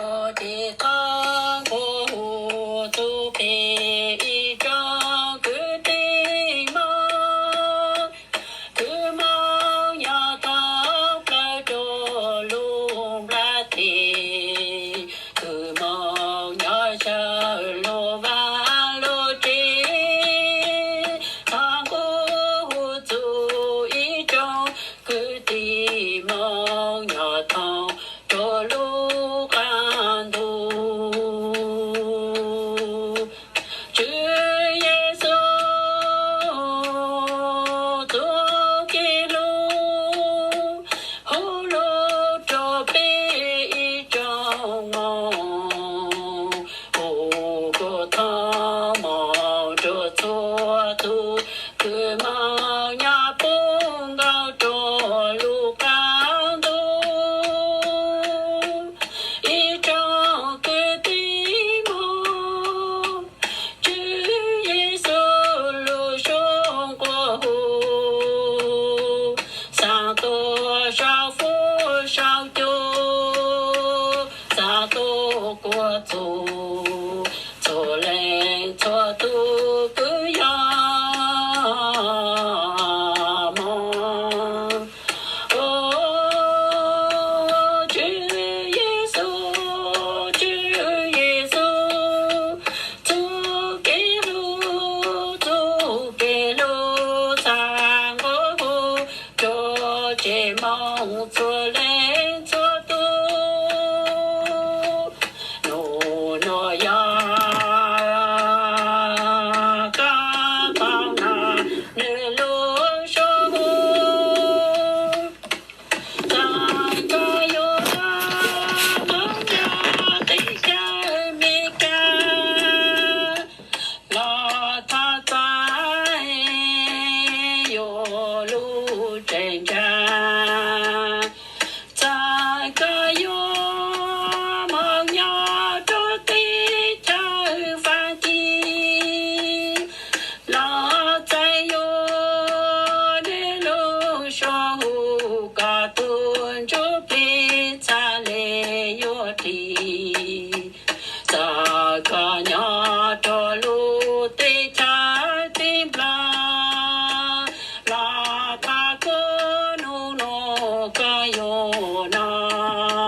Ua tsis txhob nquag hu txuj plig ib tsoom kwv tij Hmoob, kwv Hmoob nyob thoob plaws rau lub nplaj teb, kwv Hmoob nyob sawv lub vaj lub tsev, txhob nquag hu txuj ib tsoom kwv tij Hmoob nyob thoob rau lub qab ntuj. Tswv Yexus txuj kev hlub, hu lug rau peb ib tsoom Hmoob, hu kom thoob hmoov rau txhua tus kwv Hmoob nyob puag nkaus rau lub qab ntuj. Ib tsoom kwv tij Hmoob, Tswv Yexus lub suab nquag hu, xav tuaj sau fuab sau cua, xav tuaj kuaj txug txhua leej txhua tus kwv yog Hmoob. Ua Tswv Yexus, Tswv Yexus, txuj kev hlub, txuj kev hlub txav nquag hu rau tsev Hmoob txhua leej txhua tus. Nub nua yog koj tau hnov nws lub suab hu, txawm koj yuav mus nyob teb chaws Amelikas los thov txais yuav lub tsev ntsa. Txawm koj yuav mus nyob rau teb chaws Fab Kis los txais yuav nws lub suab hu, koj tus ntsuj plig txhaj le yuav ris. Txawm koj nyob rau lub teb chaws tib nplas los thov kuv nub nua koj yuav noj.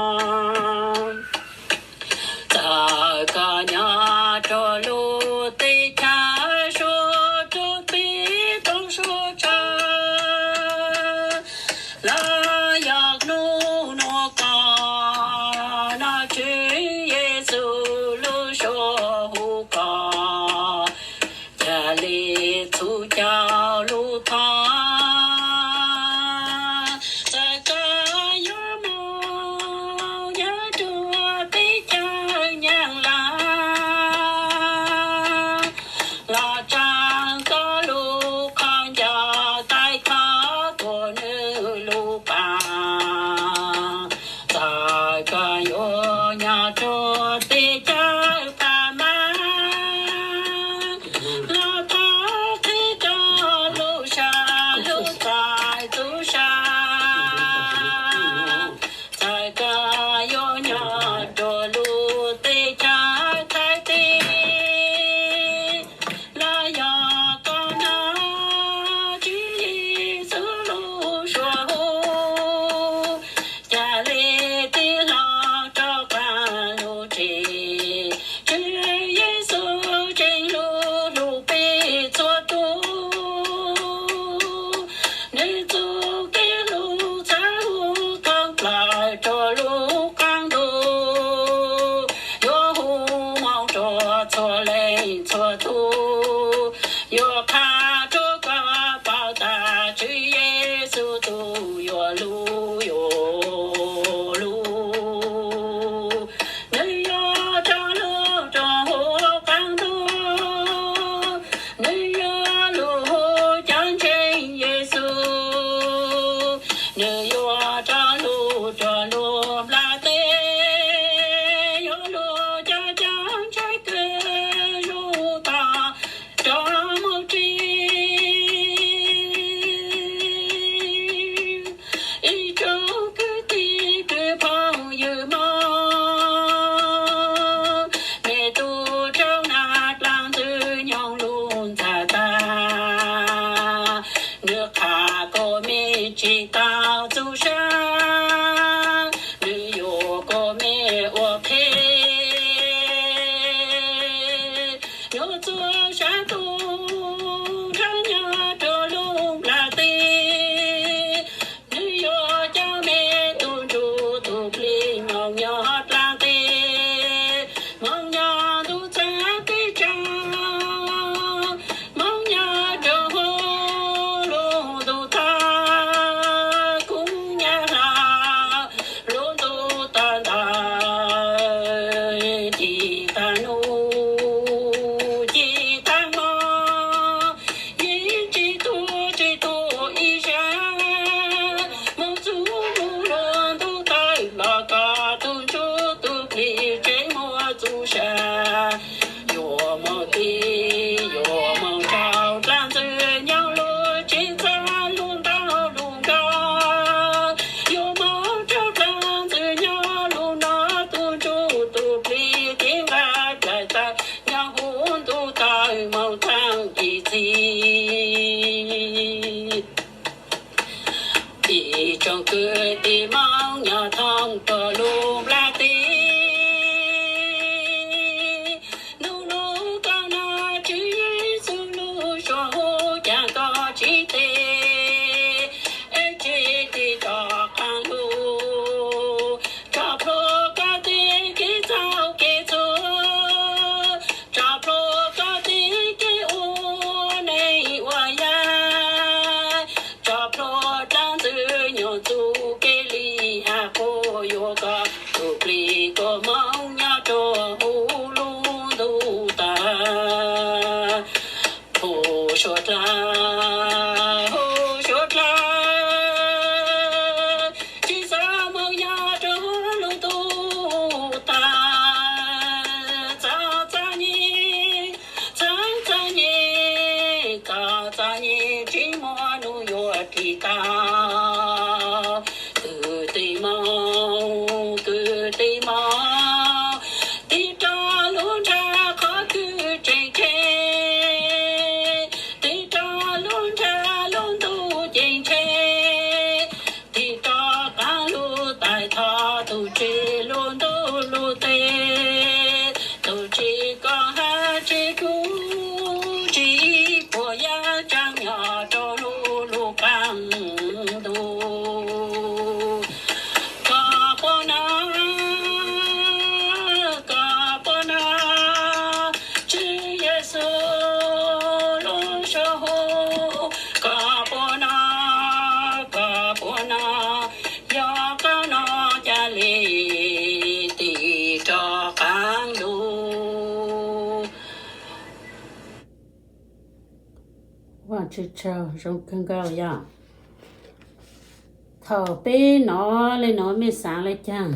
Tsw tsaug zoo kawg nkaus yom. Thaum peb hnov le no mej xaav le caag?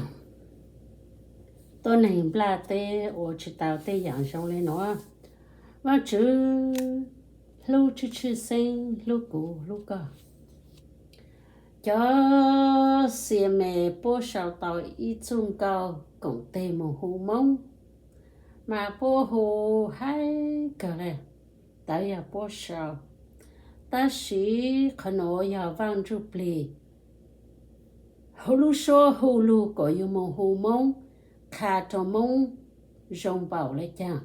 Tuab neeg nplaj teb ua tsi tau tej yaam zoo le no. Vaajtswv hlub tshwj tshwj xeeb, hlub kuv hlub koj. Cov xias mes puab sau tau ib txuj nkauj koom teg moog hu Moob, mas puab hu haib kawg le. Tawv yog puab sau, tab sis qhov nuav yog Vaaj Ntsuj Plig hu lub suab hu lug kom yug moog hu Moob, qha rua Moob zoo npaum le caag.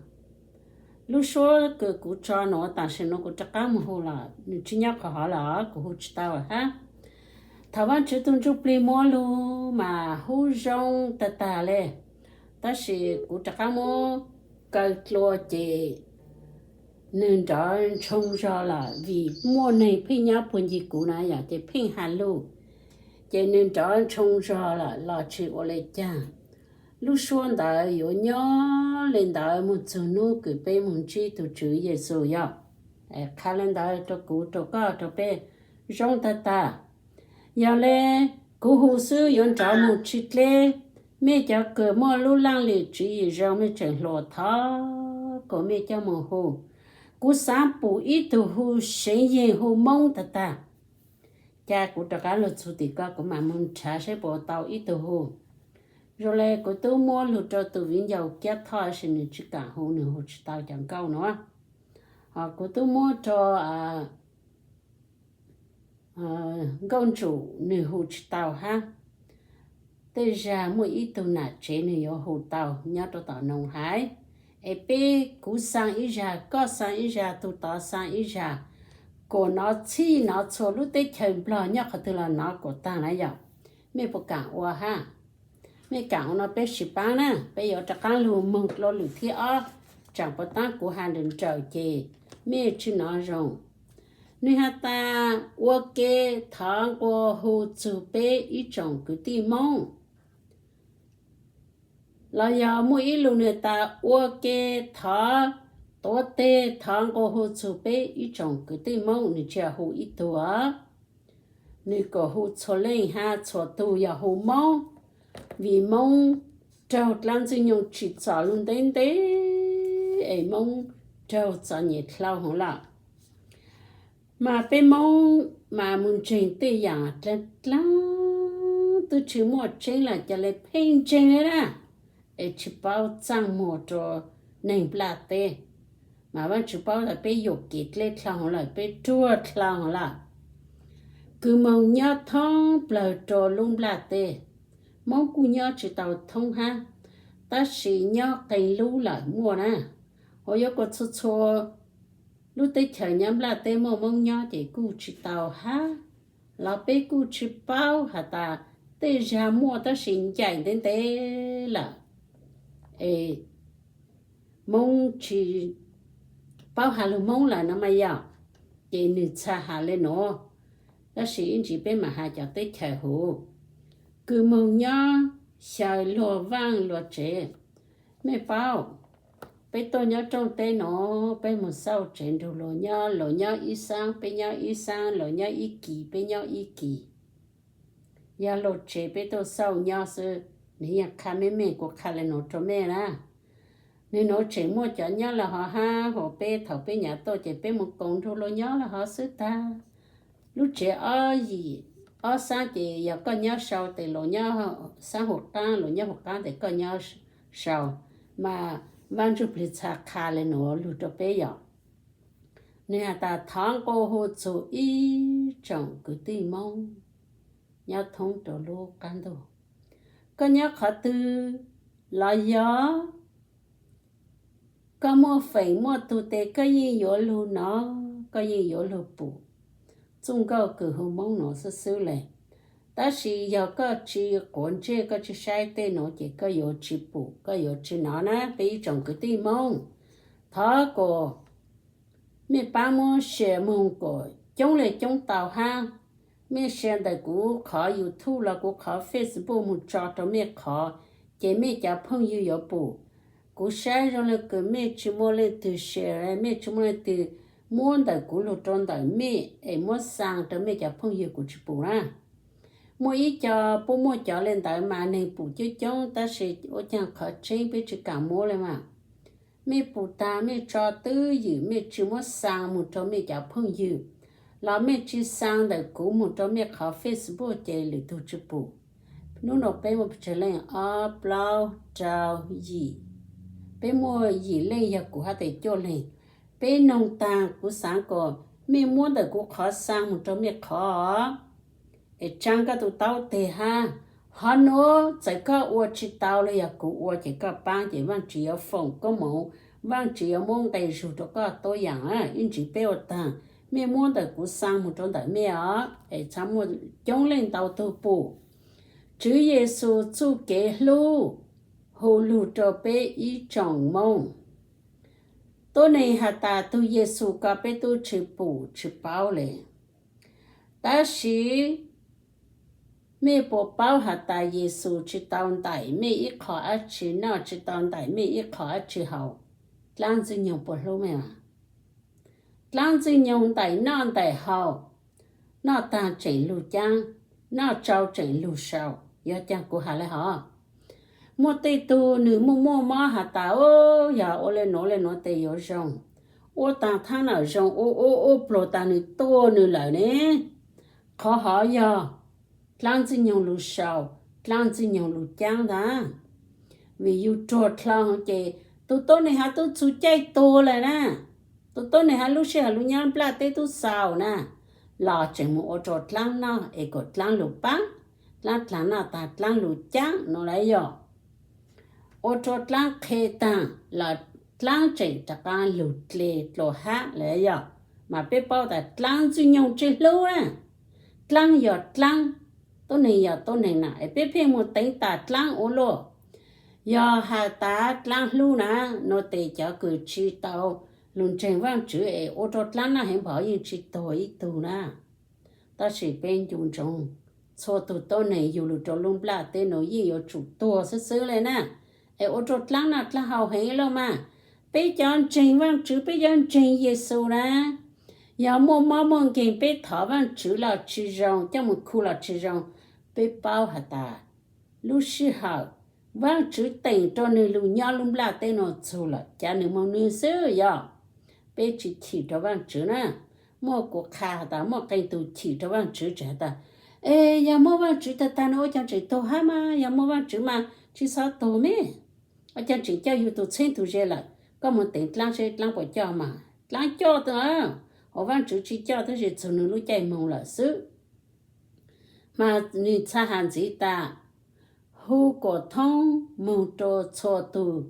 Lub suab kws kuv tso nuav tam sim nuav kuv rov qaab moog hu los nws tsi nyob qhov hov lawm, kuv hu tsi tau hab. Thaum Vaajtswv tug Ntsuj Plig muab lug mas hu zoo tag tag le, tab sis kuv rov qaab muab kaw dlua ces nwg nrov ntshoo zog lawm vim muaj neeg pheej nyob puag ncig kuv na yom, ces pheej has lug, ces nwg nrov ntshoo zog lawm los tsi ua le caag. Lub suab ntawd yuav nyob le ntawd moog txug nub kws peb moog ntsib tug Tswv Yexus yom. Qha le ntawd rua kuv rua koj rua peb zoo tag tag. Yog le kuv hu xwb yuav nrov moog tsi dleb. Mej cov kws muaj lub laaj lim tswv yim zoo mej tseem hluas thov kuas mej coj moog hu. Kuv xaav pum ib tug hu seev yeeg hu Moob tag tag. Ca kuv rov qaab lug txug tim ko kuv mam moog nrhav saib puas tau ib tug hu. Zoo le kuv tub muab lug rua tug viv ncaus Kiab Thoj sis nwg tsi kaam hu, nwg hu tsi tau cov nkauj nuav. Ho kuv tub muab rua Nkauj Ntsum nwg hu tsi tau hab. Tej zag muaj ib tug nam tsev nwg yuav hu tau nyob rua tom Noov Haiv. Es peb kuv xaa ib zag, koj xaa ib zag, tug tod xaa ib zag, kuas nov txhij nov txhua lub teb chaws Nplog nyob qhov twg los nov kuas taag na yom. Mej puas kaam ua hab? Mej kaam ua no peb sib paab na, peb yuav rov qaab lug moog dlua lwm thib ob, tsaam puas taab kuv has nrawm nrawm ces mej tsi nov zoo. Nwg has tas ua ke thov nqua hu txug peb ib tsoom kwv tij Moob. Los yog muaj ib lug nwg tas ua ke thov, tuav teg thov nqua hu txug peb ib tsoom kwv tij Moob, nwg tsi yog hu ib tug, nwg kuas hu txhua leej hab txhua tug yog hu Moob, vim Moob raug dlaab Ntxwg Nyoog tsim txom lug ntev ntev es Moob raug txom nyem dlhau heev lawm. Mas peb Moob mas moog ntseeg tej yaam dlaab dlaab twb tsi muaj tseeb lawm ca le pheej ntseeg le na, es tsi paub txaaj muag rua neeg nplaj teb. Mas Vaajtswv paub tas peb yuam kev dleb dlhau heev lawm, peb ruag dlhau heev lawm. Kws moog nyob thoob plawg rua lub nplaj teb, Moob kuj nyob tsi tau thoob hab, tab sis nyob qee lub lawm muaj na. Ua yuav kuas txhua txhua lub teb chaws nyob nplaj teb muaj Moob nyob ces kuj tsi tau hab, los peb kuj tsi paub has tas tej zag muaj tab sis ncaim ntev ntev lawm es Moob tsi paub has lug Moob lawm no mas yog, ces nwg txhaj has le nuav. Tab sis ib ntsis peb mam has cov teb chaws huv. Kws moog nyob xyaw luag vaaj luag tsev, mej paub, peb tuaj nyob rooj teb nuav peb moog xauj tsev nrug luag nyob, luag nyob ib xaab peb nyob ib xaab, luag nyob ib kis peb nyob ib kis. Yog luag tsev peb tuaj xauj nyob xwb. Nwg yeej qha meej meej, kuv qha le nuav rua mej na. Nwg nuav tseem muaj cov nyob le hov hab, hos peb thaum peb nyam tuaj ces peb moog koom nrug luag nyob le hov xwb tag. Lub tsev ob yim, ob xaab ces yog koj nyob sau tes luag nyob xaab huv qaab, luag nyob huv qaab tes koj nyob sau. Mas Vaaj Ntsuj Plig txhaj qha le nuav lug rua peb yom. Nwg has tas thov nqua hu txug ib tsoom kwv tij Moob nyob thoob rua lub qaab ntuj. Koj nyob qhov twg los yog koj muaj feem muaj tug tes koj yeej yuav lug nov, koj yeej yuav lug pum txuj nkauj kws hu Moob nuav xwb xwb le. Tab sis yog koj tsi quav ntsej koj tsi saib tej nuav ces koj yuav tsi pum koj yuav tsi nov na peb ib tsoom kwv tij Moob. Thov kuas mej paab muab share moog kuas coob le coob tau hab. Mej share ntawm kuv qhov YouTube los kuv qhov Facebook moog tso rua mej qhov, ces mej cov phooj ywg yuav pum. Kuv saib zoo le kws mej tsi muaj leej twg share, mej tsi muaj leej twg muab ntawm kuv lug rau ntawm mej es muab xaa rau mej cov phooj ywg kuv tsis pum na. Muaj ib co puab muaj cov le ntawd mas neeg pum coob coob, tab sis ua caag qhov tseeb peb tsis kaam muab le mas. Mej pum taag mej tso twb ywm, mej tsis muab xaa moog rau mej cov phooj ywg, los mej tsis xaa ntawm kuv moog rau mej qhov Facebook ces lwm tug tsis pum. Nub nua peb muaj pes tsawg leej? Ob, plaub, rau, yim. Peb muaj yim leej yog kuv hab tes cuaj leeg. Peb noog taag kuv xaav kom mej muab ntawm kuv qhov xaa moog rau mej qhov. Es tsab koj tug taub teg hab, hov nuav txawm koj ua tsis tau los yog kuv ua ces koj paab ces Vaajtswv yuav foom koob moov, Vaajtswv yuav muab nqe zug rau koj tuab yaam. Ib ntsis peb ua taag, mej muab ntawm kuv xaa moog rau ntawm mej os, es txhob muaj coob leej ntau tug pum. Tswv Yexus txuj kev hlub hu lug rau peb ib tsoom Moob. Tuab neeg has tas tug Yexus ko peb tub tsis pum tsis paub le. Tab sis mej puas paub has tas Yexus tsis tau ntaim mej ib qho dab tsi, noj tsis tau ntaim mej ib qho dab tsi haus? Dlaab Ntxwg Nyoog puas hlub mej? Dlaab Ntxwg Nyoog ntaim noj ntaim haus, noj taag tseem lug caab, noj tsau tseem lug sau. Yog caag kuv has le hov? Muaj tej tug nwg muaj muaj mob has tas, yog ua le nuav le nuav tes yuav zoo, ua taag thaab na zoo, ua ua ua pluag taag nwg tuag nwg lawm ne. Qhov hov yog dlaab Ntxwg Nyoog lug sau, dlaab Ntxwg Nyoog lug caab ntag. Vim yug ruag dlhau ces tug tuab neeg hab tub txug caij tuag lawm na, tug tuab neeg hab lub sij hawm lug nyob nplaj teb tub xaus na, los tseem moog ua rua dlaab noj es kom dlaab lug paab, dlaab dlaag noj taag dlaab lug caab no lawm yog. Ua rua dlaab qhe taag los dlaab tseem rov qaab lug dle dlua hab lawm yog. Mas peb paub tas dlaab Ntxwg Nyoog tsis hlub na. Dlaab yog dlaab, tuab neeg yog tuab neeg na, es peb pheej moog teev tas dlaab ua luaj. Yog has tas dlaab hlub na, nua tes cov kws tsis tau lug ntseeg Vaajtswv es ua rua dlaab noj heev npaum yeej tsis tuag ib tug na. Tab sis peb ncu ntsoov, txhua tug tuab neeg yug lug rua lub nplaj teb nuav yeej yuav tsum tuag xwb xwb le na. Es ua rua dlaab noj dlaab haus heev lawm mas. Peb cov ntseeg Vaajtswv, peb cov ntseeg Yexus na, yog muaj mob muaj nkeeg peb thov Vaajtswv los tsis zoo, coj moog khu los tsis zoo, peb paub has tas lub sij hawm Vaajtswv teem rua nwg lug nyob lub nplaj teb nuav txug lawm, cav nwg moog nwg xwb yog. Peb tsis chim rua Vaajtswv na. Muaj kuv qha has tas muaj qee tug chim rua Vaajtswv tseem has tas, es yog muaj Vaajtswv tag tag no ua caag tseem tuag hab mas, yog muaj Vaajtswv mas tsis txhob tuag me. Ua caag tseem coj yug tug txheeb tug ze lawm, koj moog teev dlaab seb dlaab puas coj mas. Dlaab coj tag, hos Vaajtswv tsis coj tab sis txug nwg lub caij moog lawm xwb. Mas nwg txhaj has ntxiv tas, hu kom thoob moog rua txhua tug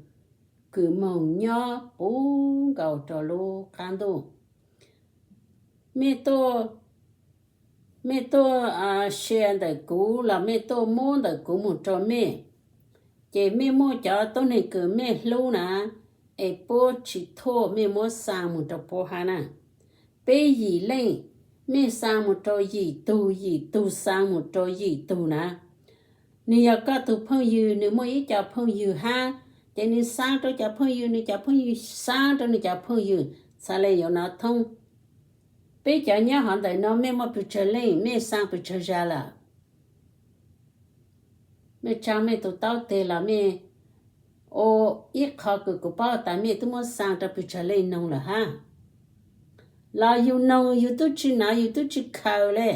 kws moog nyob puv nkaus rua lub qaab ntuj. Mej tuaj, mej tuaj share ntawm kuv los mej tuaj muab ntawm kuv moog rua mej, ces mej muaj cov tuab neeg kws mej hlub na, es puab tsis thuaj mej muab xaa moog rua puab hab na. Peb yim leej, mej xaa moog rua yim tug, yim tug xaa moog rua yim tug na. Nwg yog koj tug phooj ywg, nwg muaj ib co phooj ywg hab, ces nwg xaa rua cov phooj ywg, nwg cov phooj ywg xaa rua nwg cov phooj ywg, txhad le yuav nov thoob. Peb cov nyob hov ntawm no mej muaj pes tsawg leej, mej xaa pes tsawg zag lawm? Mej tsaa mej tug taub teg los mej ua ib qho kws kuv paub tas mej tub muab xaa rua pes tsawg leej noog lawm hab. Los yug noog yug tub tsi nav, yug tub tsi khaws le,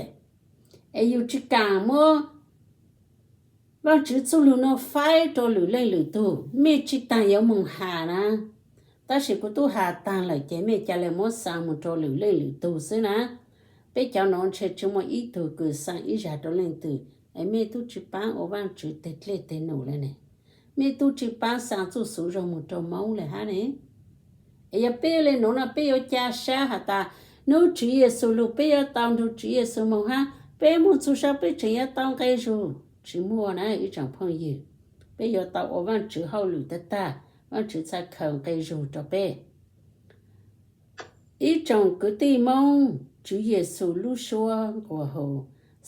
es yug tsi kaam muab Vaajtswv txuj lug nuav faib rua lwm leej lwm tug, mej tsi taag yuav moog has na. Tab sis kuv tub has taag lawm ces mej ca le muab xaa moog rua lwm leej lwm tug xwb na. Peb cov nuav ntshe tsi muaj ib tug kws xaa ib zag rua leej twg, es mej tub tsi paab ua Vaajtswv teg dlej teg num le ne. Mej tub tsi paab xaa txuj xuv zoo moog rua Moob le hab ne. Es yog peb le nuav no peb yuav ca sab has tas, nub Tswv Yexus lug peb yuav tau nrug Tswv Yexus moog hab, peb moog txug sab peb tseem yuav tau nqe zug? Tsi muaj na ib tsoom phooj ywg. Peb yuav tau ua Vaajtswv hauj lwm tag tag, Vaajtswv txhaj khaws nqe zug rua peb. Ib tsoom kwv tij Moob, Tswv Yexus lub suab nqua hu,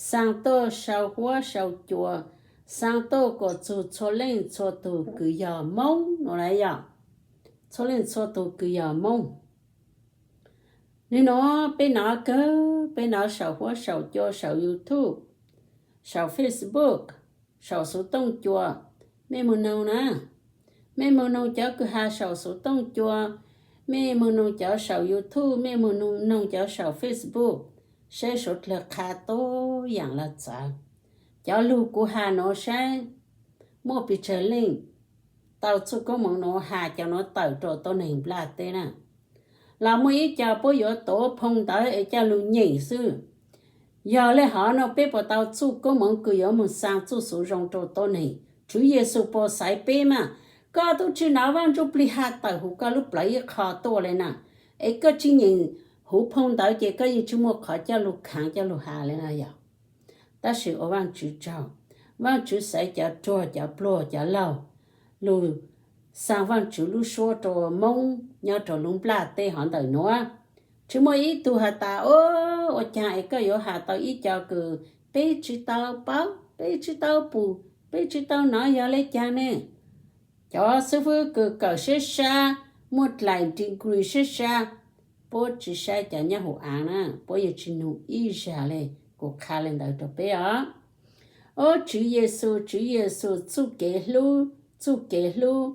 xaa tuaj sau huab sau cua, xaa tuaj kom txug txhua leej txhua tug kws yog Moob no las yog, txhua leej txhua tug kws yog Moob. Nim no peb nov kawg, peb nov saum huab saum cua, saum YouTube, saum Facebook, saum xuv tooj cua. Mej moog noog na, mej moog noog cov kws has saum xuv tooj cua, mej moog noog cov saum YouTube, mej moog noog cov saum Facebook, saib suav dlawg qha tuab yaam le txawv. Cov lug kuv has nuav saib muaj pes tsawg leej tau txuj koob moov nuav has cov nuav tawm rua tuab neeg nplaj teb na. Los muaj ib co puab yuav tuav phoo ntawv es coj lug nyeem xwb. Yog le hov no peb puas tau txuj koob moov kws yuav moog xaa txuj xuv zoo rua tuab neeg? Tswv Yexus puas xaiv peb mas? Koj tub tsi nov Vaaj Ntsuj Plig has tawm huv koj lub plawv ib qho tuaj le na, es koj tsi nyeem huv phoo ntawv ces koj yeej tsi muaj qhov coj lug khaav coj lug has le na yog. Tab sis ua Vaajtswv tsaug, Vaajtswv xaiv cov ruag cov pluag cov laug lug xaa Vaajtswv lub suab rua Moob nyob rua lub nplaj teb hov ntawm nuav. Tsi muaj ib tug has tas, o, ua caag es koj yuav has tau ib co kws peb tsi tau paub, peb tsi tau pum, peb tsi tau nov yog le caag ne? Cov xib fwb kws kawm sab sab, muaj dlaim degree sab sab, puab tsi saib cov nyob huv aav na, puab yeej tsi nug ib zag le. Kuv qha le ntawd rua peb os. O Tswv Yexus, Tswv Yexus txuj kev hlub, txuj kev hlub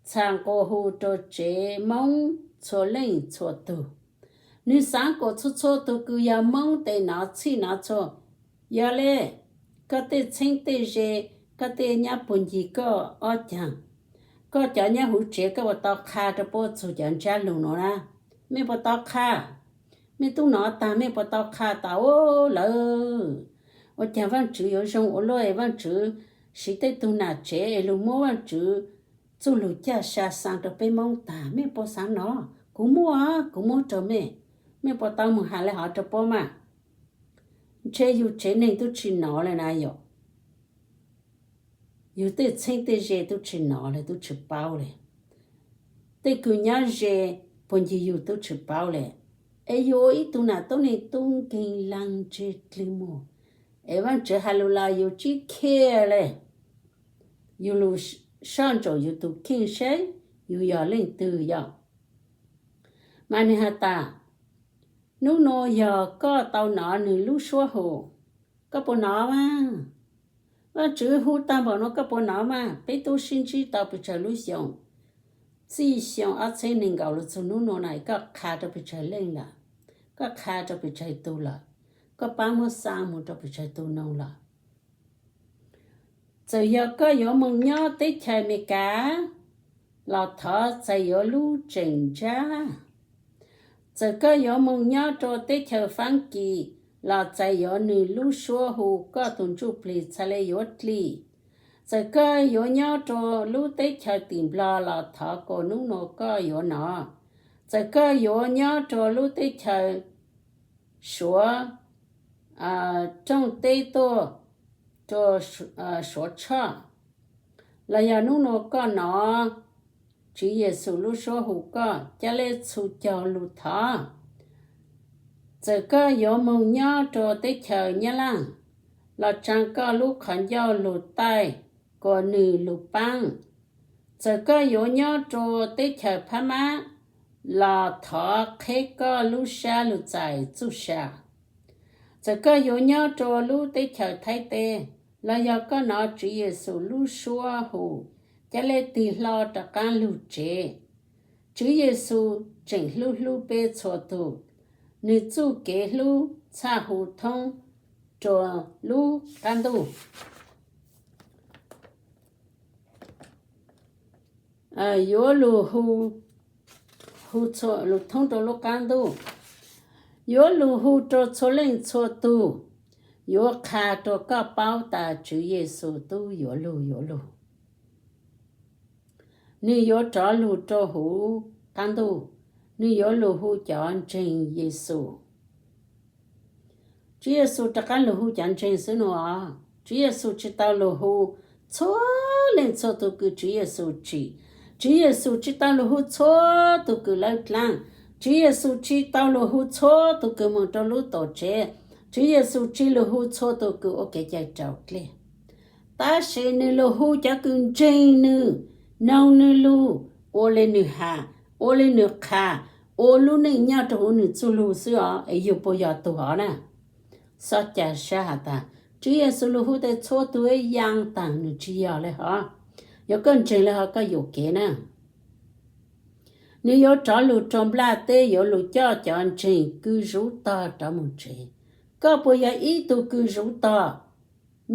txha nqua hu rua tsev Moob txhua leej txhua tug. Nwg xaav kuas txhua txhua tug kws yog Moob tes nov txhij nov txhua. Yog le, koj tej txheeb tej ze, koj tej nyab puag ncig koj ob caag, koj cov nyob huv tsev koj puas tau qha rua puab txug cov ntsab lug nuav na? Mej puas tau qha? Mej tub nov taag mej puas tau qha tas, o, lawv, ua caag Vaajtswv yuav zoo ua luaj, Vaajtswv siv tej tug nam tsev es lug muab Vaajtswv txuj lug caj sa xaa rua peb Moob taag? Mej puas xaav nov? Kuv muaj, kuv muab rua mej. Mej puas tau moog has le hov rua puab mas? Ntshe yug tsev neeg tub tsi nov le na yom. Yug tej txheeb tej ze tub tsi nov le, tub tsi paub le. Tej kws nyob ze puag ncig yug tub tsi paub le. Es yug ua ib tug nam tub neeg tub nkeeg laag ntseg dlig muag, es Vaajtswv has lug los yug tsi care le. Yug lug soj ntsaum yug tug kheej saib yug yog leej twg yom. Mas nwg has tas, nub nua yog koj tau nov nwg lub suab hu, koj puas nov mas? Vaajtswv hu taag npaum nua koj puas nov mas? Peb tub sib ntsib tau pes tsawg lub xyoo, txij xyoo ob txheeb neeg nkaum lug txug nub nua na, koj qha rua pes tsawg leej lawm? Koj qha rua pes tsawg tug lawm? Koj paab muab xaa moog rua pes tsawg tug noog lawm? Txawm yog koj yuav moog nyob teb chaws Amelikas los thov txais yuav lub tseem ntsab. Txawm koj yuav moog nyob rua teb chaws Faab Kis los txais yuav nwg lub suab hu koj tug ntsuj plig txhad le yuav dlig. Txawm koj yuav nyob rua lub teb chaws tim Nplog los thov kuas nub nua koj yuav nov. Txawm koj yuav nyob rua lub teb chaws Suav, rooj teb tuaj rua Suav Tshoj, los yog nub nua koj nov Tswv Yexus lub suab hu koj ca le txhu caug lug thov. Txawm koj yuav moog nyob rua teb chaws Nyab Laaj los tsaa koj lub qhov ncauj lug taij kuas nwg lug paab. Txawm koj yuav nyob rua teb chaws Phab Mab los thov qheb koj lub sab lug txais txuj sa. Txawm koj yuav nyob rua lub teb chaws Thaib teb los yog koj nov Tswv Yexus lub suab hu, ca le tig hlo rov qaab lug tsev. Tswv Yexus tseem hlub hlub peb txhua tug, nwg txuj kev hlub txhaj hu thoob rua lub qab ntuj. Yuav lug hu, hu thoob rua lub qab ntuj, yuav lug hu rua txhua leej txhua tug, yuav qha rua koj paub tas Tswv Yexus tub yuav lug, yuav lug. Nwg yuav rov lug rua huv qab ntuj, nwg yuav lug hu cov ntseeg Yexus. Tswv Yexus rov qaab lug hu cov ntseeg xwb nua. Tswv Yexus tsi tau lug hu txhua leej txhua tug kws Tswv Yexus tsim. Tswv Yexus tsi tau lug hu txhua tug kws lawb dlaab. Tswv Yexus tsi tau lug hu txhua tug kws moog rua lub tuam tsev. Tswv Yexus tsi lug hu txhua tug kws ua kev cai raus dlej. Tab sis nwg lug hu cov kws ntseeg nwg, noog nwg lug, ua le nwg has, ua le nwg qha, ua lub neej nyob rau huv nws txuj lug xwb os, es yug puas yog tug hov na? Xob ca sab has tas Tswv Yexus lug hu tej txhua tug ib yam taag, nws tsis yog le hov. Yog koj ntseeg le hov koj yuam kev na. Nws yuav rov lug rua nplaj teb, yuav lug coj cov ntseeg kws zuv tog rov moog tsev. Koj puas yog ib tug kws zuv tog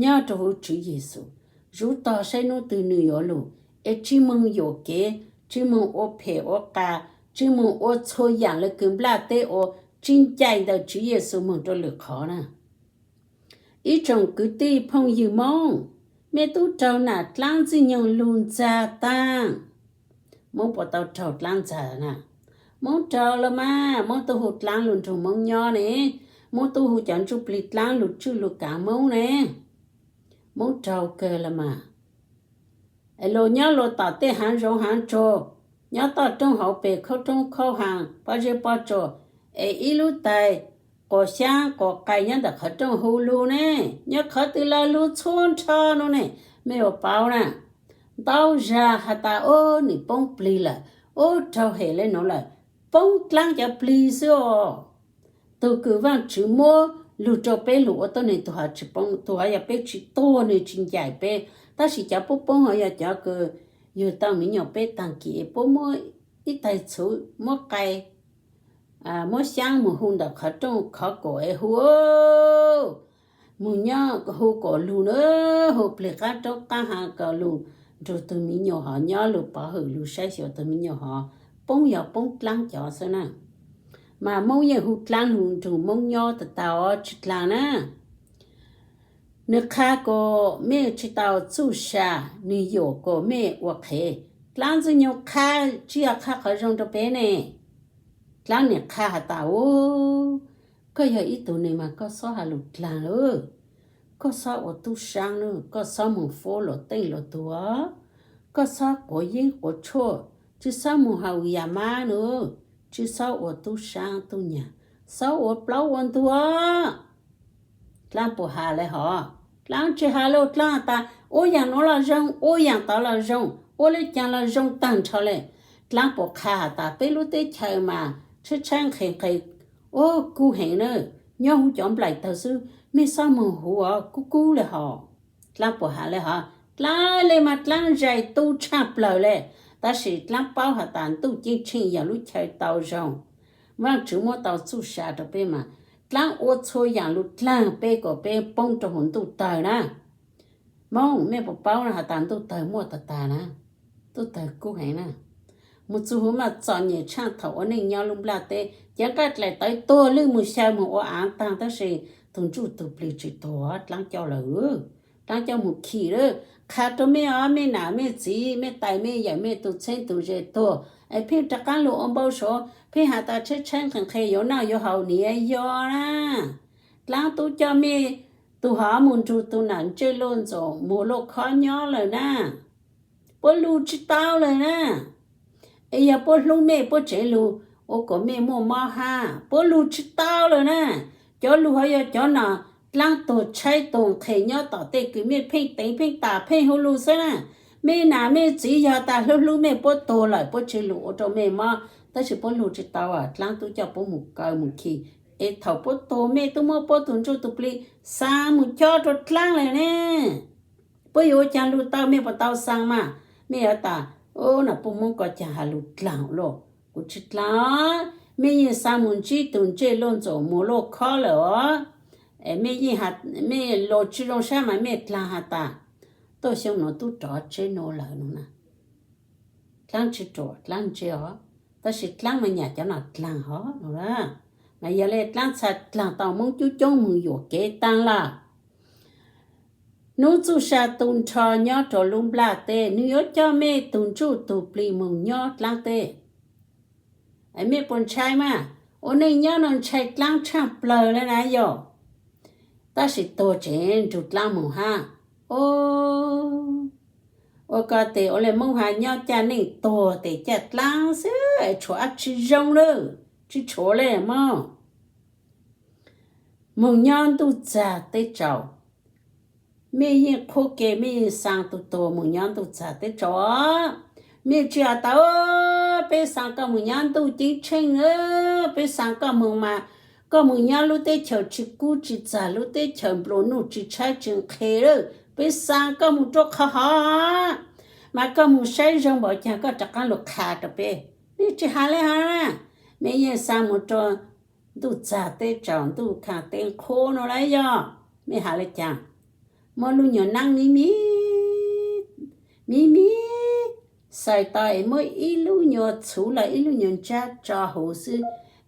nyob rau huv Tswv Yexus, zuv tog saib nub twg nws yuav lug, es tsi moog yuam kev, tsi moog ua phem ua qas, tsi moog ua txhua yam le kws nplaj teb ua, tsi ncaim ntawm Tswv Yexus moog rua lwm qhov na? Ib tsoom kwv tij phooj ywg Moob, mej tub raug nam dlaab ntxwg nyoog lug ntxag taag. Moob puas tau raug dlaab ntxag na? Moob raug los mas, Moob tub hu dlaab lug nrug Moob nyob ne, Moob tub hu cov ntsuj plig dlaab lug tswj lug kaav Moob ne. Moob raug kawg los mas. Es luas nyob luas tom tej haav zoov haav tsuag, nyob toj roob hauv pes khaub roob khaub haas pob zeb pob tsuas, es ib lub tais quas xyaab quas qais nyob ntawm qhov rooj hu lug ne, nyob qhov twg los lug txhua nrho nua ne, mej puas paub na? Ntau zag has tas ub nws poob plig lawm, ub raug hem le nuav lawm, poob dlaab cov plig xwb os. Tug kws Vaajtswv muab lug rua peb lug ua tuab neeg tug hov tsi poob, tug hov yog peb tsi tuag nws tsi ncaim peb, tab sis cov puab poob hov yog cov kws yug tau miv nyuas peb taag kis es puab muab ib tais txhuv muab qai, muab xyaab moog hu ntawm qhov rooj khov kaum es hu, moog nyob hu kom lug na, hu plig qaab roob qaab haav kom lug nrug tug miv nyuas hov nyob lug pov hwm lug saib xyuas tug miv nyuas hov. Poob yog poob dlaab cov xwb na. Mas Moob yeej hu dlaab lug nrug Moob nyob tag tag os, tsi dlaag na. Nws qha kom mej tsi tau txuj sa, nws yuam kom mej ua qhev. Dlaab ntxwg nyoog qha tsi yog qha qhov zoo rua peb ne. Dlaab nim qha has tas ub, koj yog ib tug neeg mas koj xob has lug dlaag lawm, koj xob ua tub saab lawm, koj xob moog foob luas teej luas tug, koj xob quav yeeb quav tshuaj, tsi xob moog haus yas mab lawm, tsi xob ua tub saab tub nyag, xob ua plaub ua ntug. Dlaab puas has le hov? Dlaab tsi has le, Dlaab has tas ua yaam nuav los zoo, ua yaam tod los zoo, ua le caag los zoo taag nrho le. Dlaab puas qha has tas peb lub teb chaws mas tshaib tshaib nqhis nqhis, ub kub heev na, nyob huv cov nplaim tawg xwb, mej xob moog huv os, kub kub le hov. Dlaab puas has le hov? Dlaab le mas Dlaab zais tu tshaaj plawg le, tab sis Dlaab paub has tas ntuj ceeb tsheej yog lub chaw tau zoo, Vaajtswv muab tau txuj sa rua peb mas, Dlaab ua txhua yaam lug dlaag peb kom peb poob rua huv ntuj tawg na. Moob, mej puas paub has tas ntuj tawg muaj tag tag na, ntuj tawg kub heev na. Moog txug huv mas txom nyem tshaaj thaum ua neej nyob lub nplaj teb, cev nqaij dlaim tawv tuag lwj moog xyaw moog ua aav taag, tab sis tug ntsuj tug plig tsi tuag, Dlaab coj lawm. Dlaab coj moog khi lawm. Qha rua mej os, mej nam mej txiv, mej tais mej yawm, mej tug txheeb tug ze tuag es pheej rov qaab lug ua npau suav, pheej has tas tshaib tshaib nqhis nqhis yuav noj yuav haus, niam yog na. Dlaab tub coj mej tug hov moog nrug tug nam ntsej luj ntxoom muag luj khob nyob lawm na. Puab lug tsi tau lawm na. Es yog puab hlub mej puab tsev lug ua kom mej muaj mob hab, puab lug tsi tau lawm na. Cov lug hov yog cov nom Dlaab tuag tshaib tuag nqhis nyob tom tej kws mej pheej teev pheej tam pheej hu lug xwb na. Mej nam mej txiv yog tas hlub hlub mej puab tuag lawm puab tsev lug ua rua mej mob, tab sis puab lug tsi tau, Dlaab tub coj puab moog kaw moog khi. Es thaum puab tuag mej tub muab puab tug ntsuj tug plig xaa moog cob rua Dlaab lawm ne. Puab yuav ua caag lug tau, mej puas tau xaa mas? Mej yuav tas, ub, nam puj Moob ko caag has lug dlaag lawm. Kuv tsi dlaag, mej yeej xaa moog ntsib tug ntsej luj ntxoom muag luj khob lawm os. Mej yeej, mej lug tsi zoo sab mas mej dlaag has tas, tuaj xyoo nuav tub rov tseb nuav lawm no na. Dlaab tsi ruam, Dlaab ntse os, tab sis Dlaab mas nyam cov nom dlaag hov no na. Mas yog le Dlaab txhad dlaag tau Moob coob coob moog yuam kev taag lawm. Nub txuj sa tu nrho nyob rua lub nplaj teb, nwg yuav coj mej tug ntsuj tug plig moog nyob dlaab teb. Mej puas ntshai mas? Ua neej nyob no ntshai dlaab tshaaj plawg le na yog. Tab sis tuag tsev nrug dlaab moog hab. Ua ko tes ua le Moob has nyob caj neej tuag tes caj dlaab xwb, tshuav dlaab tsi zoo lawm, tsi tshuav le mog. Moog nyob ntuj txag teb tsaus, mej yeej qhuab ke mej yeej xaa tug tuag moog nyob ntuj txag teb tsaus os. Mej tsis has tas, peb xaa koj moog nyob ntuj ceeb tsheej, peb xaa koj moog mas koj moog nyob lub teb chaws tsis kub tsis txag, lub teb chaws nplua nuj tsis tshaib tsis nqhis lawm, peb xaa koj moog rua qhov hov mas koj moog saib zoo npaum caag koj rov qaab lug qha rua peb. Mej tsis has le hov na, mej yeej xaa moog rua ntuj txag teb tsaus, ntuj khaaj teb qhuav nuav lawm yog. Mej has le caag? Muab lub nyuas naab miv miv, miv miv, xaws tau es muab ib lub nyuas txhuv los ib lub nyuas ntsab tso huv xwb,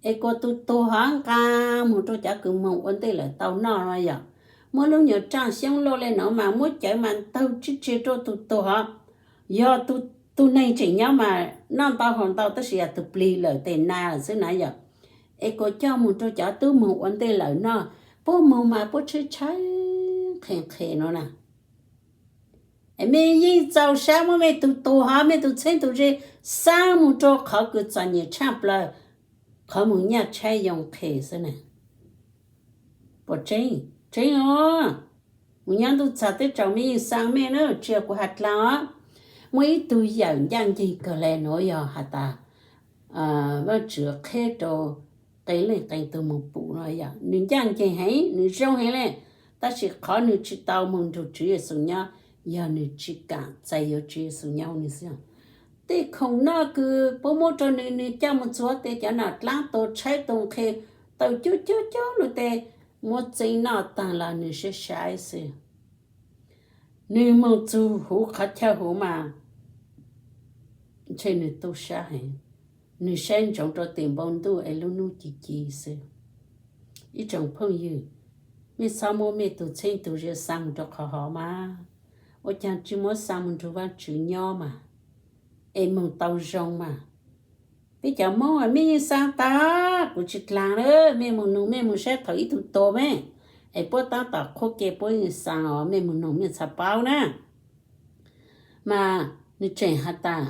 es kuas tus tuag hov nqaa moog rua cov kws moog ua ntej lawm tau noj nuav yog. Muab lub nyuas raaj xyoob luaj le nuav mas muab cawv mas ntawg tsib tseg rua tus tuag hov. Yog tus neeg tseem nyob mas noj ntau haus ntau tab sis yog tus plig lawm tes na lawm xwb na yog. Es kuas coj moog rua cov tub moog ua ntej lawm noj, puab moog mas puab tshaib tshaib nqhis nqhis nuav na. Es mej yeej txaus sab muab mej tus tuag hov, mej tus txheeb tus ze xaa moog rua qhov kws txom nyem tshaaj plawg, qhov moog nyaj tshaib yoo nqhis xwb na. Puas tseeb? Tseeb os. Moog nyob ntuj txag teb tsaus mej yeej xaa mej na, tsi yog kuv has dlaag os. Muaj ib tug yawm ncaaj nceeg kawg le nuav yog has tas, Vaajtswv qheb rua qee leej qee tug moog pum nuav yog nws ncaaj nceeg heev, nws zoo heev le, tab sis qhov nws tsi tau moog nrug Tswv Yexus nyob yog nws tsi kaam txais yuav Tswv Yexus nyob nwg xwb. Tej khoom noj kws puab muab rua nws, nws coj moog txug huv tes cov nom dlaab tua tshaib tua nqhis, taws cuab cuab cuab lug tes muab txeeb noj taag los nws saib saib xwb. Nws moog txug huv qhov chaw huv mas ntshe nws tu sab heev, nws saib ntsoov rua tim npoo ntuj es lub nub ci ci xwb. Ib tsoom phooj ywg, mej txhob muab mej tug txheeb tug ze xaa moog rua qhov hov mas, ua caag tsi muab xaa moog nrug Vaajtswv nyob mas, es moog tau zoo mas. Peb cov Moob mej yeej xaa tag, kuv tsi dlaag lawm, mej moog nug mej moog saib thaum ib tug tuag mej, es puab taab tom qhuab ke puab yeej xaa os, mej moog nug mej txhad paub na. Mas nws tseem has tas,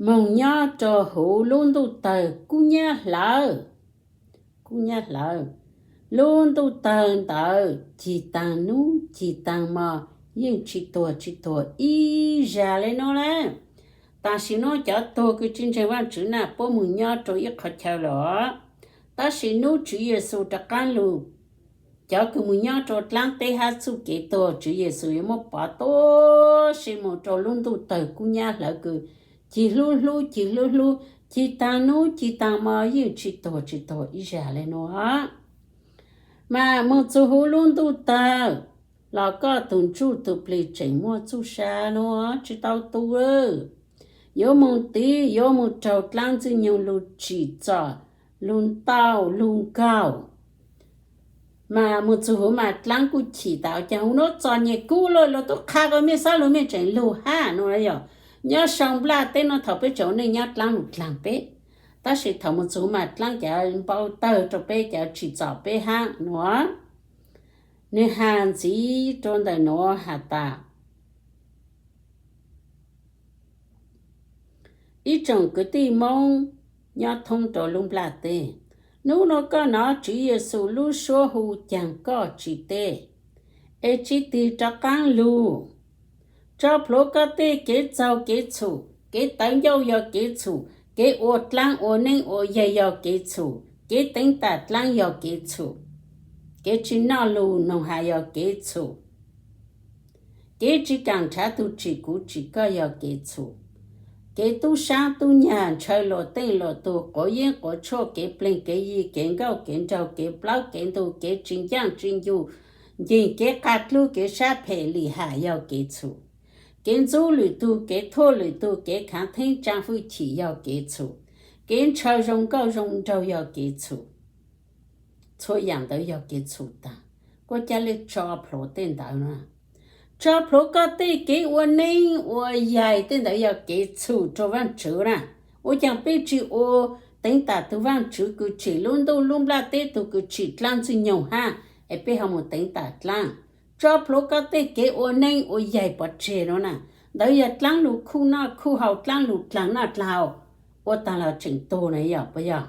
moog nyob rua huv lub ntuj tawg kub nyab hlawv, kub nyab hlawv, lub ntuj tawg ntawd cig taag nub cig taag mo, yeej tsi tuag tsi tuag ib zag le nuav lawm. Tam sim nuav cov tuag kws tsi ntseeg Vaajtswv na puab moog nyob rua ib qhov chaw lawm, tab sis nub Tswv Yexus rov qaab lug, cov kws moog nyob rua dlaab teb hab txuj kev tuag Tswv Yexus yuav muab pov tuab si moog rua lub ntuj tawg kub nyab hlawv kws cig hlub hlub cig hlub hlub, cig taag nub cig taag mo yeej tsi tuag tsi tuag ib zag le nuav. Mas moog txug huv lub ntuj tawg los koj tug ntsuj tug plig tseem muaj txuj sa nuav tsi tau tu. Yuav moog tiv, yuav moog raug dlaab ntxwg nyoog lug tsim txom, lug ntaus lug nkaug. Mas moog txug huv mas dlaab kuj chim tas, caag huv nuav txom nyem kub lug, luag tub qha koj mej xob lug mej tseem lug hab nuav yog. Nyob sau nplaj teb nuav thaum peb tseem ua neej nyob dlaab lug dlaag peb, tab sis thaum moog txug huv mas dlaab cav npau tawg rua peb, cav tsim txom peb hab nuav. Nwg has ntxiv rua ntawm nuav has tas, ib tsoom kwv tij Moob nyob thoob rua lub nplaj teb, nub nuav koj nov Tswv Yexus lub suab hu caag koj tsi teb, es tsi tig rov qaab lug. Tso plhuav koj tej kev txaug kev txhum, kev tawv ncauj yog kev txhum, kev ua dlaab ua neeb ua yaig yog kev txhum, kev teev tam dlaab yog kev txhum, kev tsi noj lug noog has yog kev txhum, kev tsi kaam nrhav tug tsim kuv tsim koj yog kev txhum, kev tub saab tub nyag ntshaw luas teej luas tug, quav yeeb quav tshuaj, kev pleg kev yi, kev nkauj kev nraug, kev plaub kev ntug, kev tsi ncaaj tsi ncuj nceeg, kev qaj dlub, kev sab phem lim ham yog kev txhum, kev ntxub lwm tug, kev thuam lwm tug, kev khaav theeb tsaa hwj chim yog kev txhum, kev ntshaw zoo nkauj zoo nraug yog kev txhum. Txhua yaam ntawd yog kev txhum taag. Koj ca le tso plhuav tej ntawd na. Tso plhuav koj tej kev ua neeb ua yaig tej ntawd yog kev txhum rua Vaajtswv na. Ua caag peb tsi ua teev tam tug Vaajtswv kws tsim lub ntuj lub nplaj teb, tug kws tsim dlaab ntxwg nyoog hab, es peb ho mus teev tam dlaab? Tso plhuav koj tej kev ua neeb ua yaig pov tseg nuav na. Ntawd yog dlaab lug khuj noj khuj haus, dlaab lug dlaag noj dlaag haus, ua taag los tseem tuag na yog puas yog?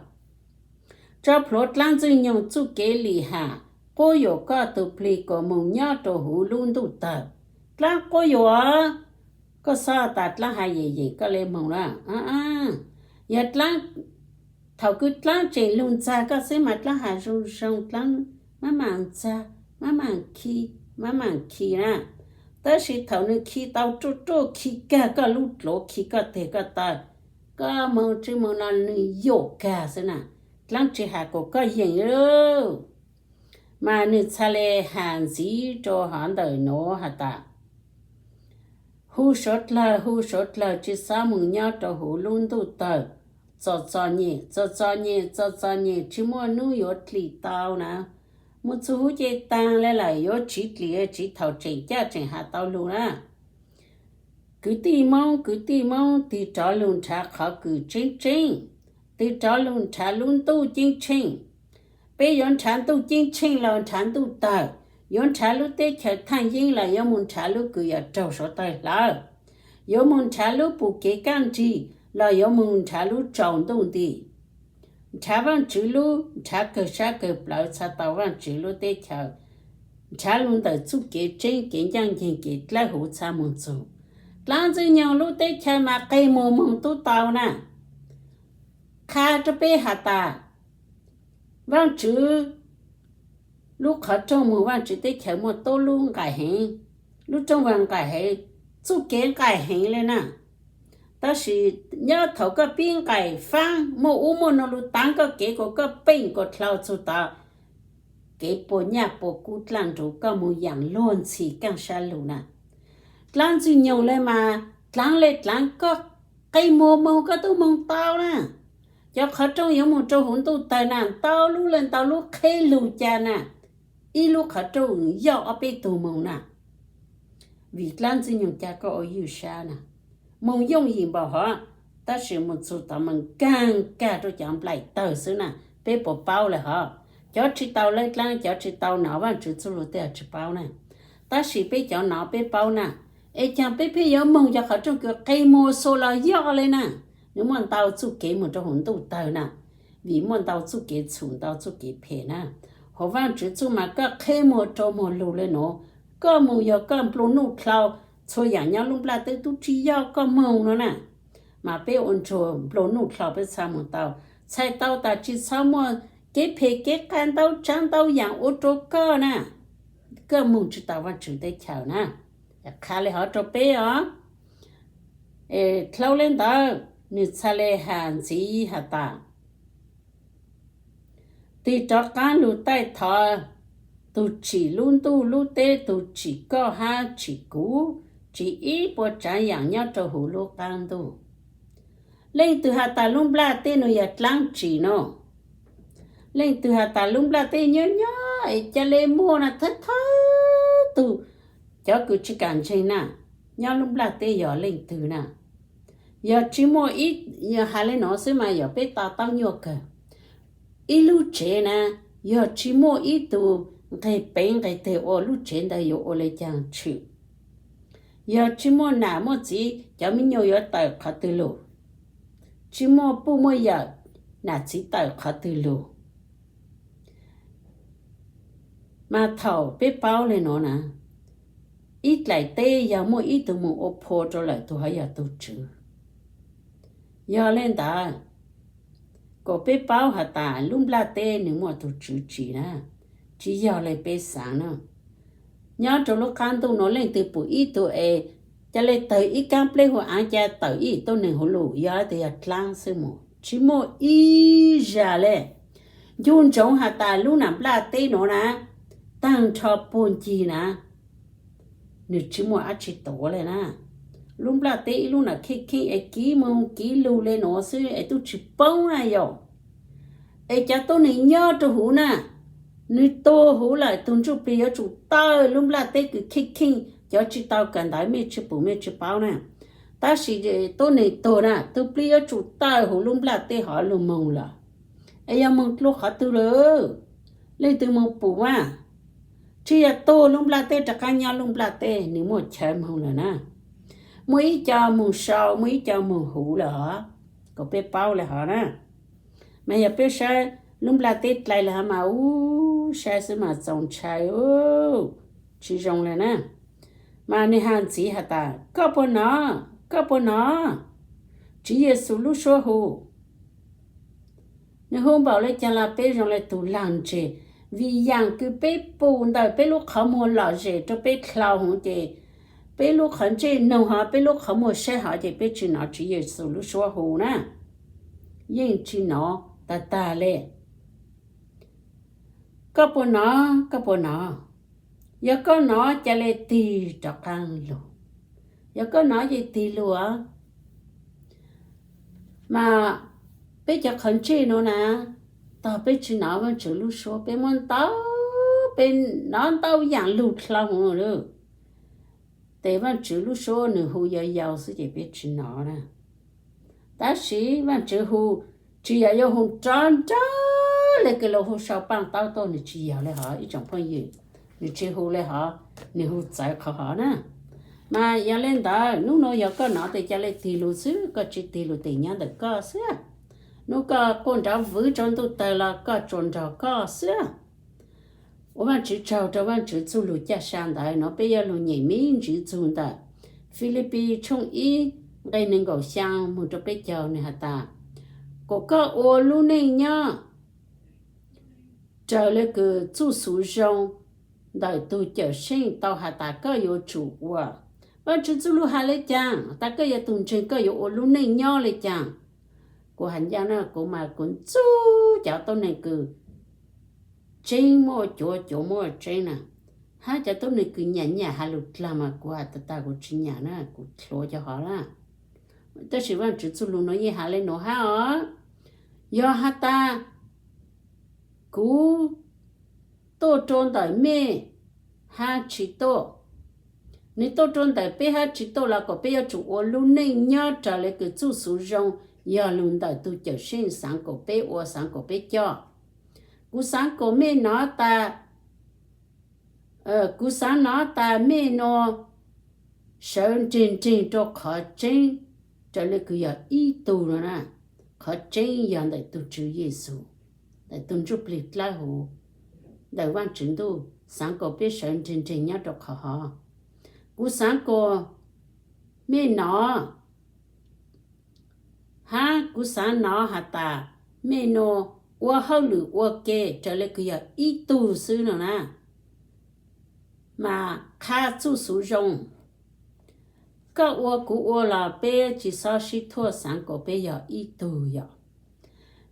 Tso plhuav dlaab ntxwg nyoog txuj kev lim ham, quab yuam koj tug plig kuas moog nyob rua huv lub ntuj tawg. Dlaab quab yuam, Koj xob tas dlaab hav yeem yeem koj le moog na. Yog dlaab, thaum kws dlaab tseem lug ntxag koj xwb mas dlaab hav zoo zoo, dlaab maj mam ntxag, maj mam khi, maj mam khi na. Tab sis thaum nws khi tau ruaj ruaj, khi kag koj lub dluav, khi koj teg koj taw, koj moog tsi moog no nws yuam kag xwb na. Dlaab tsi has kuas koj yeem lawm. Mas nws txhaj le has ntxiv rua hov ntawm nuav has tas, hu suav dlawg, hu suav dlawg, tsi xob moog nyob rua huv lub ntuj tawg. Txom txom nyem, txom txom nyem, txom txom nyem, tsi muaj nub yuav dlim tau na. Moog txug huv ce taag le lawm yuav tsiv dlim, tsiv thaum tseem caj tseem has tau lug na. Kwv tij Moob, kwv tij Moob, tig rov lug nrhav qhov kws tseeb tseeb, tig rov lug nrhav lub ntuj ceeb tsheej. Peb yuav nrhav ntuj ceeb tsheej los nrhav ntuj tawg, yuav nrhav lub teb chaws thaaj yeeb los yuav moog nrhav lub kws yog raug suav dlawg hlawv, yuav moog nrhav lub pum kev kaaj nrig los yuav moog nrhav lub tsaus ntuj nti. Nrhav Vaajtswv lub, nrhav kawg sab kawg plawv txhaj tau Vaajtswv lub teb chaws, nrhav lug ntawm txuj kev tseeb, kev ncaaj nceeg, kev dlawb huv txhaj moog txug. Dlaab Ntxwg Nyoog lub teb chaws mas qeg muag moog tub tau na. Qha rua peb has tas, Vaajtswv lub qhov rooj moog Vaajtswv teb chaws muaj tub lub nqaim heev, lub rooj vag nqaim heev, txuj kev nqaim heev le na. Tab sis nyob thaum koj pib nqaim faab muaj ub muaj nuav lug taav koj kev kuas koj peej kuas dlhau txug tod, kev puas nyaj puas kub dlaaj nruv koj moog yaam luag ntxhi kaaj sab lug na. Dlaab Ntxwg Nyoog le mas dlaab le dlaab koj qe muag moog koj tub moog tau na. Cov qhov rooj yuav moog rua huv ntuj tawg na ntau lub le ntau lub qheb lug ca na, ib lub qhov rooj yoj ob peb tug moog na. Vim dlaab Ntxwg Nyoog ca koj ua ywj sab na. Moog yooj yim npaum hov, tab sis moog txug tod moog kaag kag rua cov nplaim tawg xwb na. Peb puas paub le hov? Cov tsi tau lawb dlaab, cov tsi tau nov Vaajtswv txuj lug tej tsi paub na. Tab sis peb cov nov peb paub na. Es caag peb pheej yuav moog cov qhov rooj kws qe muag xua los yoj le na? Nws muaj ntau txuj kev moog rua huv ntuj tawg na. Vim muaj ntau txuj kev txhum ntau txuj kev phem na. Huv Vaajtswv txuj mas koj qheb muag rua muag lug le nuav, koj moog yog koj nplua nuj dlhau, txhua yaam nyob lub nplaj teb tub tsi yoj koj moog no na. Mas peb ua ntsuag nplua nuj dlhau peb txhaj moog tau, txhais tau tas tsi txhob muaj kev phem kev qas ntau tsaav ntau yaam ua rua koj na. Koj moog tsi tau Vaajtswv teb chaws na. Qha le hov rua peb os. Dlhau le ntawd, nwg txhaj le has ntxiv has tas, tig rov qaab lug taij thov tug tsim lub ntuj lub teb, tug tsim koj hab tsim kuv, tsim ib puas tsaav yaam nyob rua huv lub qaab ntuj. Leej twg has tas lub nplaj teb nuav yog dlaab tsi no? Leej twg has tas lub nplaj teb nyob nyob es ca le muaj na, thawj thawj tug, cov kws tsi kam ntseeg na, nyob lub nplaj teb yog leej twg na? Yog tsi muaj ib, has le nuav xwb mas yog peb to taub nyuaj kawg. Ib lub tsev na, yog tsi muaj ib tug nqeg peev nqeg teg ua, lub tsev ntawd yuav ua le caag tshwm? Yog tsi muaj nam muaj txiv, cov me nyuam yuav tawm qhov twg lug? Tsi muaj puj muaj yawm, nam txiv tawm qhov twg lug? Mas thaum peb paub le nuav na, ib dlaim teb yog muaj ib tug moog ua phua rua lawm, tug hov yog tug tswv. Yog le ntawd, kuas peb paub has tas lub nplaj teb nwg muaj tug tswv tsim na, tsi yog le peb xaav na. Nyob rua lub qaab ntuj nuav leej twg pum ib tug es ca le tawg ib kaab pleb huv aav ca tawm ib tuab neeg huv lug, yog le ntawd yog dlaab xwb mus, tsi muaj ib zag le. Ncu ntsoov has tas lub nam nplaj teb nuav na, taag nrho puag ncig na, nwg tsi muaj dlaab tsi tuav le na. Lub nplaj teb ib lub nam kheej kheej es kiv moog kiv lug le nuav xwb es tub tsi poob na yog. Es cov tuab neeg nyob rua huv na, nwg tuag huv lawm, tug ntsuj plig yuav tsum tawg lub nplaj teb kws kheej kheej, cov tsi tau kawm ntawv mej tsi pum mej tsi paub na. Tab sis tuab neeg tuag na, tug plig yuav tsum tawg huv lub nplaj teb hov lug moog lawm. Es yog moog dlua qhov twg lawm? Leej twg moog pum mas? Tsi yog tuag lub nplaj teb rov qaab nyob lub nplaj teb, nwg muaj chaw moog lawm na. Muaj ib co moog sau, muaj ib co moog huv lawm hov, kuas peb paub le hov na. Mas yog peb saib lub nplaj teb dlai le hov mas ub, saib xwb mas txaus ntshai, tsi zoo le na. Mas nws hais ntxiv has tas, koj puas hnov, koj puas hnov Tswv Yexus lub suab hu? Nws hu npaum li cas los peb zoo li tus lag ntseg, vim yaam kws peb pum ntawm peb lub qhov muag lom zem rau peb dlhau hov ces peb lub qhov ntsej nug hov, peb lub qhov muag saib hov ces peb tsis hnov Tswv Yexus lub suab hu na. Yeej tsis hnov tag tag li. Koj puas hnov, koj puas hnov? Yog koj hnov ca le tig rov qaab lug. Yog koj hnov ces tig lug. Mas peb cov qhov ntsej nuav na, tog peb tsis hnov Vaajtswv lub suab, peb muab ntau, peb hnov ntau yaam lug dlhau hov lawm. Tes Vaajtswv lub suab nws hu yau yau xwb ces peb tsis hnov na. Tab sis Vaajtswv hu, tsis yog yuav hu nrov nrov le kws luas hu sau paaj taub tuaj, nws tsis yog le hov ib tsoom phooj ywg, nws tsis hu le hov, nws hu txawv qhov hov na. Mas yog le ntawd nub nuav yog koj hnov tes ca le tig lug xwb, koj tsis tig lug tes nyob ntawm koj xwb. Nub koj quaj nrov vwv rua ntuj tawg los koj tsuas nrog koj xwb. Ua Vaajtswv tsaug rua Vaajtswv txuj lug caj sa ntawd. Nuav peb yuav lug nyem me ntsis txug ntawm Filipis tshooj ib nqe neeg nkaum xyaa moog rua peb caug, nws has tas, kom koj ua lub neej nyob raws le kws txuj xuv zoo ntawm tug Cawmseej tau has tas koj yuav tsum ua. Vaajtswv txuj lug has le caag tas koj yog tug ntseeg koj yuav ua lub neej nyob le caag? Kuv has ncaaj na, kuv mas kuv ntxub cov tuab neeg kws tseeb muaj cuav, cuav muaj tseeb na, hab cov tuab neeg kws nyam nyam has lug dlaag mas kuv has tas tas kuv tsis nyam na, kuv dlhuav cov hov na. Tab sis Vaajtswv txuj lug nuav yeej has le nuav hab os. Yog has tas kuv tuaj rua ntawm mej hab tsis tuaj, nws tuaj rua ntawm peb hab tsis tuaj los kom peb yuav tsum ua lub neej nyob raws le kws txuj xuv zoo yog lug ntawm tug Cawmseej xaav kom peb ua, xaav kom peb coj. Kuv xaav kom mej hnov tas, kuv xaav hnov tas mej nuav sawv nreeg nreeg rua qhov tseeb raws le kws yog ib tug no na. Qhov tseeb yog ntawm tug Tswv Yexus, ntawm tug Ntsuj Plig Dlawb Huv, ntawm Vaajtswv Ntuj, xaav kom peb sawv nreeg nreeg nyob rua qhov hov. Kuv xaav kom mej hnov, hab kuv xaav hnov has tas mej nuav ua hauj lwm ua ke raws le kws yog ib tug xwb no na. Mas qha txuj xuv zoo, koj ua kuv ua los peb tsis xob sib thuam, xaav kom peb yog ib tug yom.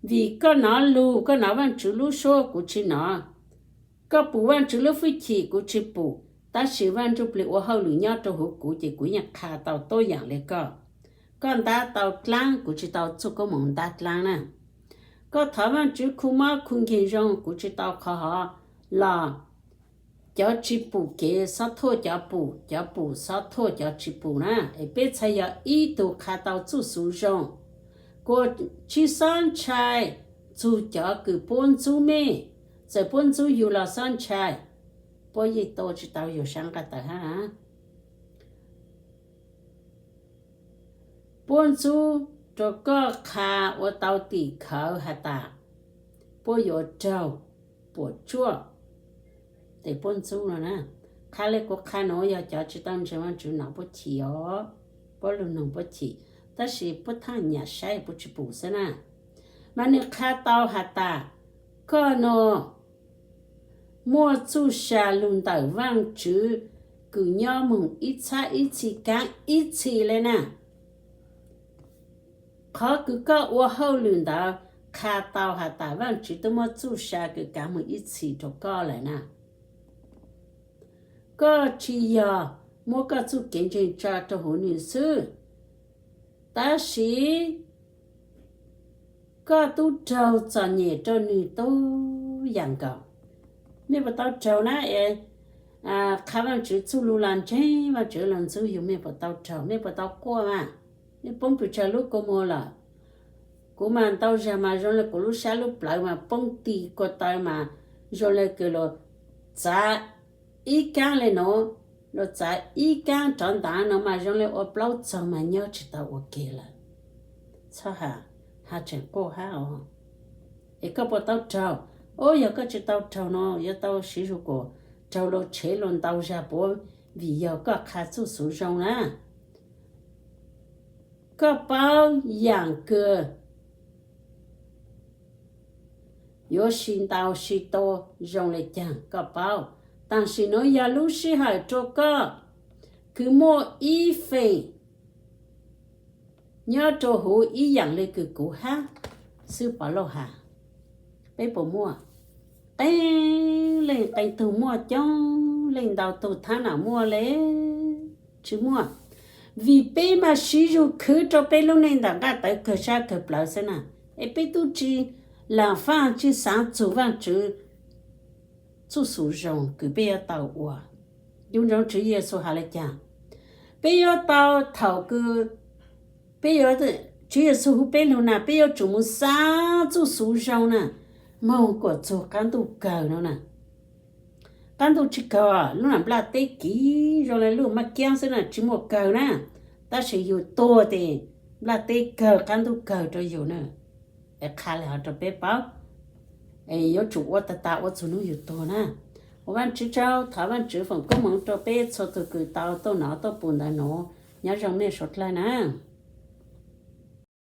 Vim koj hnov lug, koj hnov Vaajtswv lub suab kuv tsis hnov, koj pum Vaajtswv lub hwj chim kuv tsis pum, tab sis Vaaj Ntsuj Plig ua hauj lwm nyob rua huv kuv ces kuv yeej qha tau tuab yaam le koj. Koj ntab tau dlaab, kuv tsis tau txuj koob moov ntab dlaab na. Koj thov Vaajtswv khu mob khu nkeeg zoo, kuv tsis tau qhov hov los cov tsis pum kev xob thuam cov pum, cov pum xob thuam cov tsis pum na. Es peb txhad yog ib tug qha tau txuj xuv zoo, kuas tsis xob ntshai txug cov kws puab ntxub mej. Txawm puab ntxub yug los xob ntshai, puab yeej tua tsis tau yug sab nqaj tawm hab. Puab ntxub rua koj qha ua tau tim khawv has tas puab yuav raug puam tsuaj, tes puab ntxub no na. Qha le kuv qha nuav yog cov tsis tau ntseeg Vaajtswv no puab chim os, puab lug noog puab chim, tab sis puab thaaj nyam saib puab tsis pum xwb na. Mas nwg qha tau has tas koj nuav muaj txuj sa lug ntawm Vaajtswv kws nyob moog ib txhab ib txhis kaav ib txhis le na. Qhov kws koj ua hauj lwm ntawd qha tau has tas Vaajtswv twb muab txuj sa kws kaav moog ib txhis rua koj lawm na. Koj tsis yog muab koj txuj kev ntseeg tso rua huv nwg xwb, tab sis koj tub raug txom nyem rua nwg tub yaam nkaus. Mej puas tau raug na? Qha Vaajtswv txuj lug los ntseeg, Vaajtswv los ntxub yug, mej puas tau raug? Mej puas tau quaj mas? Mej poob pes tsawg lub kua muag lawm? Kuv mas ntau zag mas zoo le kuv lub sab lub plawv mas poob ti kua taw mas zoo le kws luas txav ib kaab le nuav, luas txav ib kaab rov ntaav no mas zoo le ua plaub txaug mas nyob tsis tau ua ke lawm. Txhob has, has tseem quaj hab os. Es koj puas tau raug? Ub, yog koj tsis tau raug no yuav tau siv zug kom raug luas tshev luas ntau zag puav vim yog koj qha txuj xuv zoo na. Koj paub yaam kws yuav si ntau si tau zoo le caag koj paub, tam sim nuav yog lub sij hawm rua koj kws muaj ib feem nyob rua huv ib yaam le kws kuv hab xwb Pov Lauj has. Peb puas muaj? Qee leej qee tug muaj, coob leej ntau tug thaab nam muaj le tsi muaj. Vim peb mas siv zug khwv rua peb lub neej ntawm nqaj tawv kawg sab kawg plawv xwb na, es peb tub tsi laam faaj tsi xaav txug Vaajtswv txuj xuv zoo kws peb yuav tau ua. Ncu ntsoov Tswv Yexus has le caag, peb yuav tau thaum kws peb yuav, Tswv Yexus hu peb lug na, peb yuav tsum moog xaav txuj xuv zoo na, moog kuas txug qaab ntuj kawg no na. Qaab ntuj tsi kawg, lub nam nplaj teb kiv zoo le lub maj kiab xwb na, tsi muaj kawg na. Tab sis yug tuag tes nplaj teb kawg qaab ntuj kawg rua yug na. Es qha le hov rua peb paub, es yuav tsum ua tag tas ua txug nub yug tuag na. Ua Vaajtswv tsaug, thov Vaajtswv foom koob moov rua peb txhua tug kws tau tuaj nov tuaj pum ntawv nuav. Nyob zoo mej suav dlawg na.